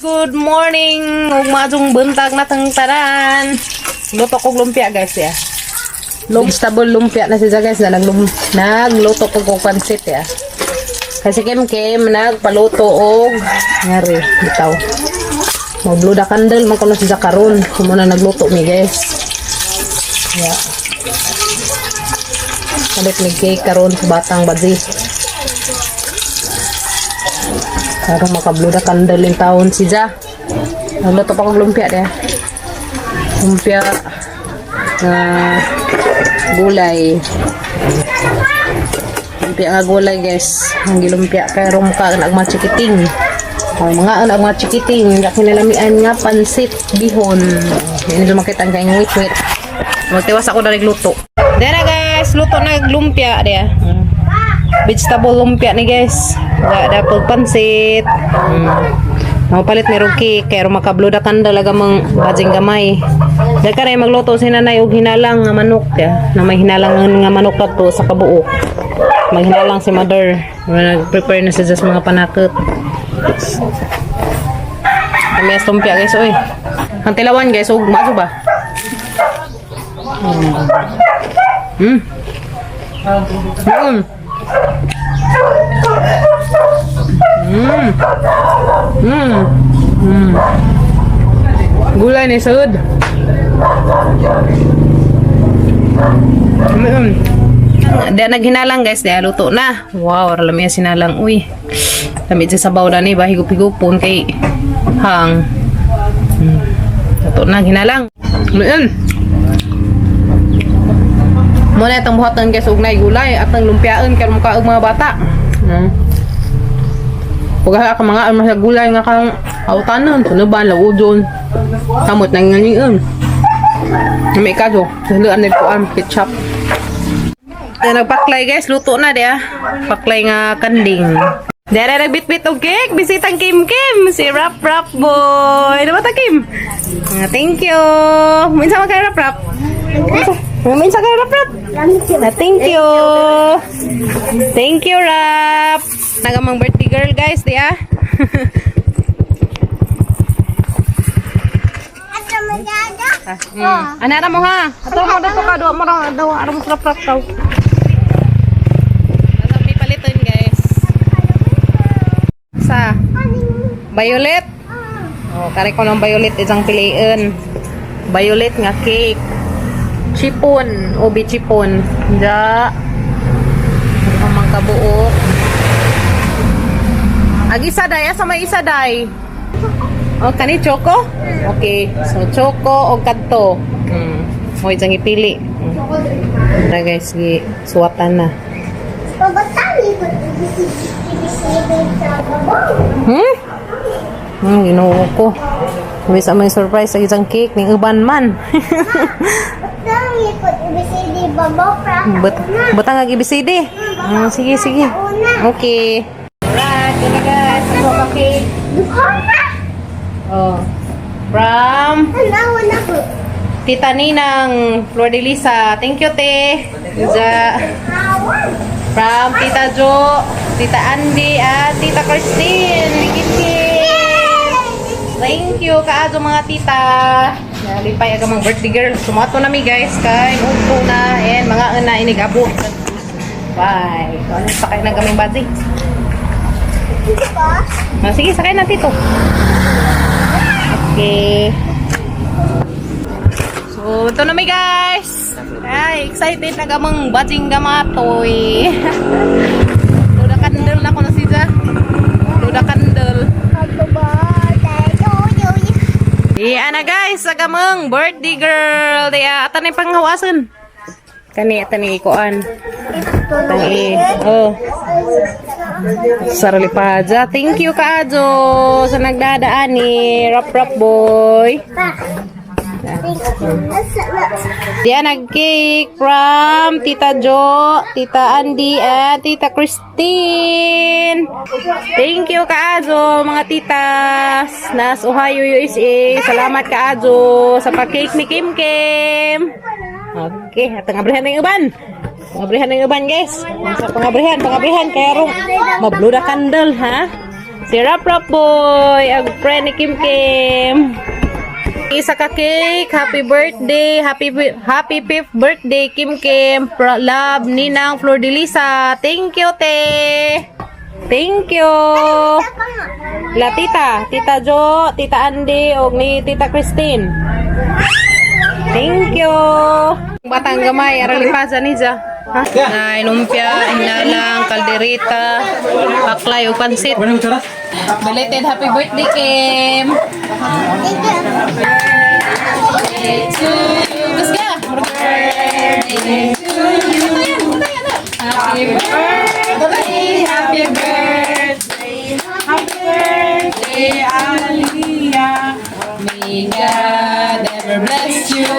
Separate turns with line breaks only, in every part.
Good morning! Ug maayong buntag natong tanan. Luto kog lumpia, guys, ya. Vegetable lumpia na siya, guys, na nagluto ko og pansit ya. Kasi Kim Kim nagpaluto og ngari bitaw. Mag-blow the candle man kuno siya karon. Kumo na nagluto mi, guys. Ya. Palit mig cake karon sa batang baji. Karon maka-blow the candle yung taon si Ja. Nagluto pa kog lumpia dia. Lumpia nga gulay. Lumpia nga gulay, guys. Ang gilumpia kay mukha nag mga chikiting. Ang mga anak mga chikiting, kinalamian nga pansit bihon. Hindi na makita ang kayong wit-wit. Magtiwas ako na nagluto. Dere guys, luto na lumpia dia. Vegetable lumpia ni, guys. Wala dapat pansit. Mapalit ni cake kay maka-blow the candle aga mang bajing gamay. Dahil ka magluto si nanay og hinalang nga manok ya. Na may hinalang nga manok kadto sa kabuok. Maghinalang si mother. Nag-prepare na siya sa mga panakot. Kami as lumpia, guys, oy. Ang tilawan, guys, og maaso ba? Gulay ni sud. Di naghinalang, guys, di luto na. Wow, lami ang sinalang. Uy. Lami siya sabaw na ni ba higup-higupon kay hang. Luto na hinalang. Muna itong buhatan, guys, og nay gulay at ang lumpiaan kay mukha og mga bata. Pag ka mga ang mga gulay nga kang autanon, sunuban, lawudon. Kamot nang nganion. May kaso, haluan na ko ang ketchup. Yan, nagpaklay, guys, luto na dia. Paklay nga kanding. Dere nagbitbit og cake, bisitang Kim Kim, si Rap Rap Boy. Ano ba ta, Kim? Ah, thank you. Minsan man kay Rap Rap. Minsan kay Rap Rap. Ah, thank you. Thank you, Rap. Nagamang birthday girl, guys, di ah. Ano na mo ha? Ato mo dato ka do mo ra daw aram sa Rap Rap daw. Nasa paliton, guys. Sa violet. Oh, kare ko ng violet isang piliin. Violet nga cake. Chipon, ubi chipon. Ja. Ano mang kabuok. Ag isa day, asa may isa day? Oh, kani choco? Okay. So choco o kadto. Mo isang ipili. Na guys, gi suwatan na. Ginoo ko. May sa may surprise sa isang cake ning uban man. Butang ag ABCD. Sige, sige. Okay. Alright, ito guys. Ano ka cake? Oh. From Tita Ninang Flor de Lisa. Thank you, te. Ja. From Tita Jo, Tita Andy, at Tita Christine. Thank you kaadto mga tita. Nalipay aga mga birthday girl. Sumato na mi, guys, kay udto na and mga ana inig abot. Bye. So, ano, sakay na kaming bazi. Ah, sige, sakay na, tito. Okay. So, ito na mi, guys. Ay, excited na gamang bajing gamatoy. Blow the candle na ko na siya. Blow the candle. Iya na guys, sa gamang birthday girl. Diya, atan yung panghawasan. Kani, atan yung ikuan. Atan oh. Sarali pa. Thank you kaajo sa nagdadaan ni Rap Rap Boy. Diya nag-cake from Tita Jo, Tita Andy, at Tita Christine. Thank you kaajo mga titas. Nas Ohio, USA. Salamat kaajo sa pa-cake ni Kim Kim. Okay, at ang abrihan ng uban. Pangabrihan ng uban, guys. Sa pangabrihan, pangabrihan kaya rong ma-blow the candle, ha? Si Rap Rap Boy, ang friend ni Kim Kim. Isa ka cake, happy birthday, happy happy fifth birthday, Kim Kim. Love, Ninang Flor de Lisa. Thank you, te. Thank you. La tita, Tita Jo, Tita Andy, og ni Tita Christine. Thank you. Batang gamay, arang lipaza ni Ja. Ha? Nay, lumpia, hinalang, kaldereta, paklay, ug pansit. Belated happy birthday, Kim. Birthday to you. Let's go. Birthday to you. Happy birthday, happy birthday, happy birthday, Aliyah. May God ever bless you.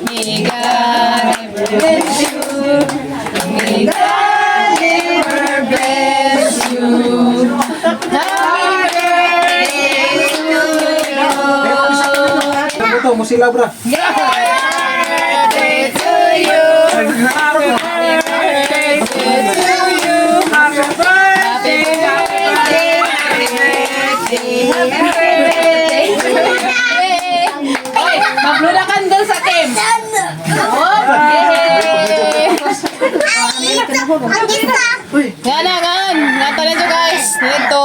May God ever bless you. May God ever bless you. Happy birthday to you.
Ito, musila bra.
Birthday to you. Happy birthday to you. Happy birthday, happy birthday, happy birthday to you. Oy, mag-blow na candle sa Kim. Oh, yay! Nga na, nga. Nga to na guys. Dito.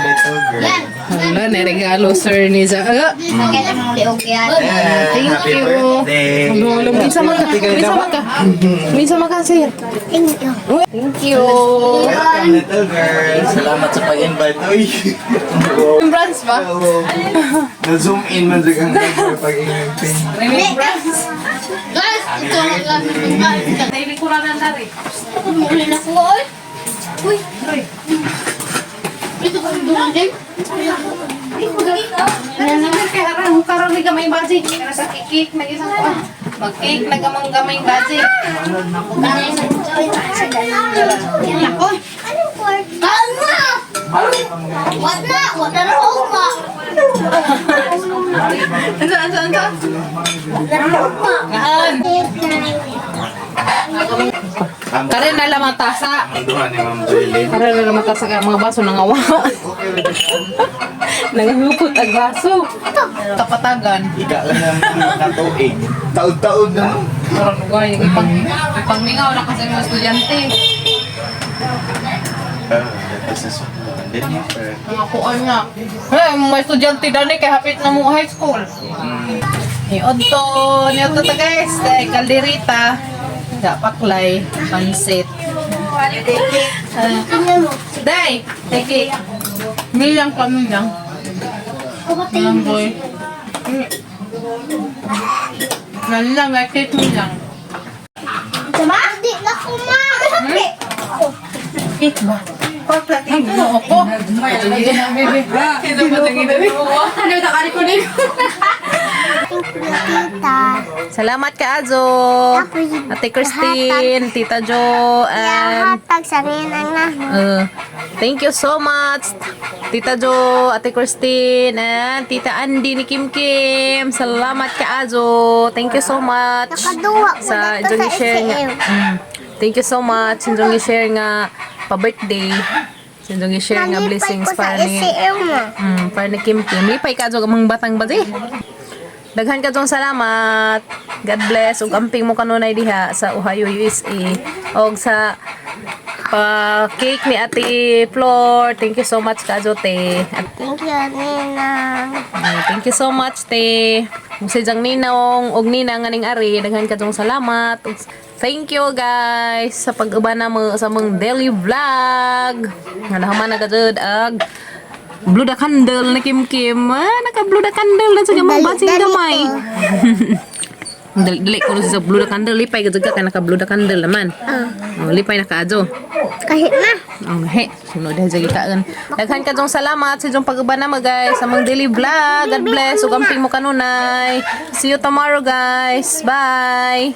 Little girl.
Wala, niregalo sir ni Za. Ah, thank
Happy
you.
birthday.
Ano, alam, minsan man ka. Minsan man ka. Minsan man ka, sir.
Thank you.
Thank you.
Welcome, little girl. Salamat sa pag-invite. Uy.
Remembrance ba?
Oo. Na-zoom in man sa kang pag-invite.
Remembrance.
Guys, ito ang gamit.
Daily kuranan tari.
Muli na ko, oy. Uy. Ito ko din.
Kaya harang karon ni gamay baji. Kaya sa cake na isang kuan. Mag-cake na gamang gamay baji.
Ano? Kalma! What na? What na na?
Ano, ano, ano? Ngaan. Karen na lang ang tasa.
Ang duha ni Ma'am Joylene.
Karen na lang ang tasa kaya mga baso nangawa. Nangahupot ang baso. Kapatagan.
Ika lang ang katuig. Taod-taod na no.
Parang ugay, ipangmingaw na kasi mga estudyante.
Ah, that is a Jennifer.
Mga kuan nga. Eh, mga estudyante dani kay hapit na mo high school. Ni Odto, ni Odto ta guys, kay kalderita, dapaklay, pansit. Day, take it. Milang kami lang. Milang boy. Lan lang, may cake lang.
Hindi na kumakain.
Cake ba? Ay, ginoo ko.
Tita.
Salamat ka, Azo. Ate Christine, Tita Jo, and
Hatag sa ninang na.
Thank you so much, Tita Jo, Ate Christine, and Tita Andy ni Kim Kim. Salamat ka, Azo. Thank you so much.
Nakaduwa ko
Sa
na to
inyong
sa
i-share nga.
SM.
Thank you so much. Sa inyong i-share nga pa-birthday. Sa inyong i-share nga
Nalipay
blessings
ko sa
para ni
SM.
Para ni Kim Kim. Lipay ka, Azo, mga batang ba di? Daghan ka dong salamat. God bless ug amping mo kanunay diha sa Ohio, USA. Og sa pa cake ni Ate Flor. Thank you so much ka te. At,
Thank you, Ninang.
thank you so much te. Ug sa jang ninong ug ninang aning ari daghan ka dong salamat. Ug thank you guys sa pag-uban na mo sa mong daily vlog. Nga nahaman na ka jud ag Blue the candle na Kim Kim. Ah, naka blue the candle na sa gamang
Dali-
basing
dali
gamay.
ko.
Dali, dali ko sa blue the candle lipay gud ka kay naka blue the candle naman. Oh, lipay na kaadyo.
Kahit na.
Oh, he, sunod ha jagi kaon. Daghan ka dong salamat sa inyong pag-uban na mo guys sa mong daily vlog. God bless ug amping mo kanunay. See you tomorrow guys. Bye.